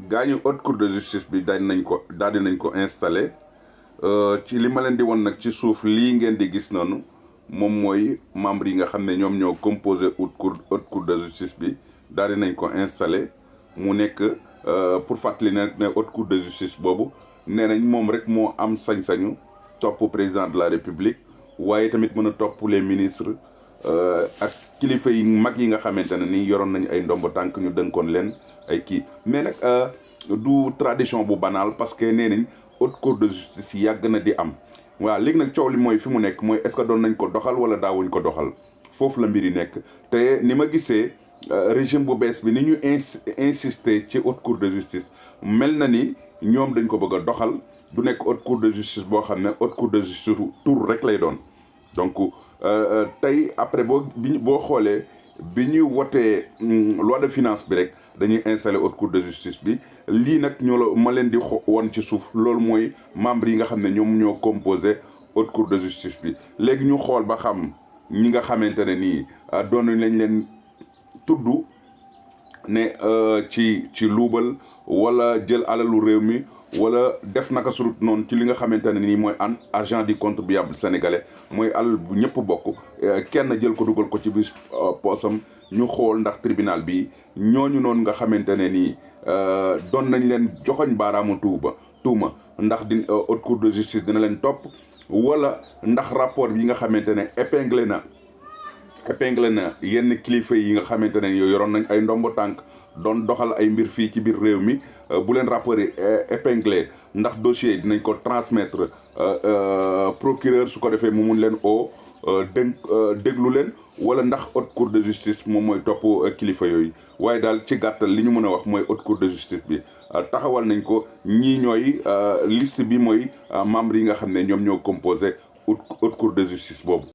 gaañu haute cour de justice bi daal di nañ ko installé ci li ma leen di won nag ci suuf lii ngeen di gis noonu moom mooy membre yi nga xam ne ñoom ñoo composé haute cour de justice bi daal di nañ ko installé mu nekk pour fàttali ne haute cour de justice boobu nee nañ moom rek moo am sañ-sañu topp président de la république waaye tamit mën a topp les ministres ak kilifa yi mag yi nga xamante ne ni yoroon nañu ay ndombo tànk ñu dënkoon leen ay kii mais nag du tradition bu banal parce que nee nañ haute cour de justice yàgg na di am waaw léegi nag coow li mooy fi mu nekk mooy est-ce que doon nañ ko doxal wala daawuñ ko doxal foofu la mbir yi nekk te ni ma gisee régime bu bees bi ni ñu insister ci haute cour de justice mel na ni ñoom dañ ko bëgg a doxal du nekk haute cour de justice boo xam ne haute cour de justice tour rek lay doon donc tey après boo xoolee bi ñu voté loi de finance bi rek dañuy installé haute cour de justice bi lii nag ma leen di woon ci suuf loolu mooy membre yi nga xam ne ñoom ñoo composé haute cour de justice bi léegi ñu xool ba xam ñi nga xamante ne nii doon lañ leen tudd ne ci luubal wala jël alalu réew mi wala def naka surut noonu ci li nga xamante ne nii mooy argent du contribuable sénégalais mooy alal bu ñëpp bokk kenn jël ko dugal ko ci biir poosam ñu xool ndax tribunal bi ñooñu noonu nga xamante ne nii doon nañ leen joxoñ baaraamu tuuma ndax di haute cour de justice dina leen topp wala ndax rapport bi nga xamante ne épinglé na yenn kilifa yi nga xamante ne yoroon nañ ay ndombo tànk doon doxal ay mbir fii ci biir réew mi bu leen rapport yi épinglé ndax dossier dinañ ko transmettre procureur su ko defee mu mun leen déglu leen wala ndax haute cour de justice moom mooy topp kilifa yooyu waaye daal ci gàttal li ñu mën a wax mooy haute cour de justice bi taxawal nañ ko ñii ñooy liste bi mooy membre yi nga xam ne ñoom ñoo composé haute cour de justice boobu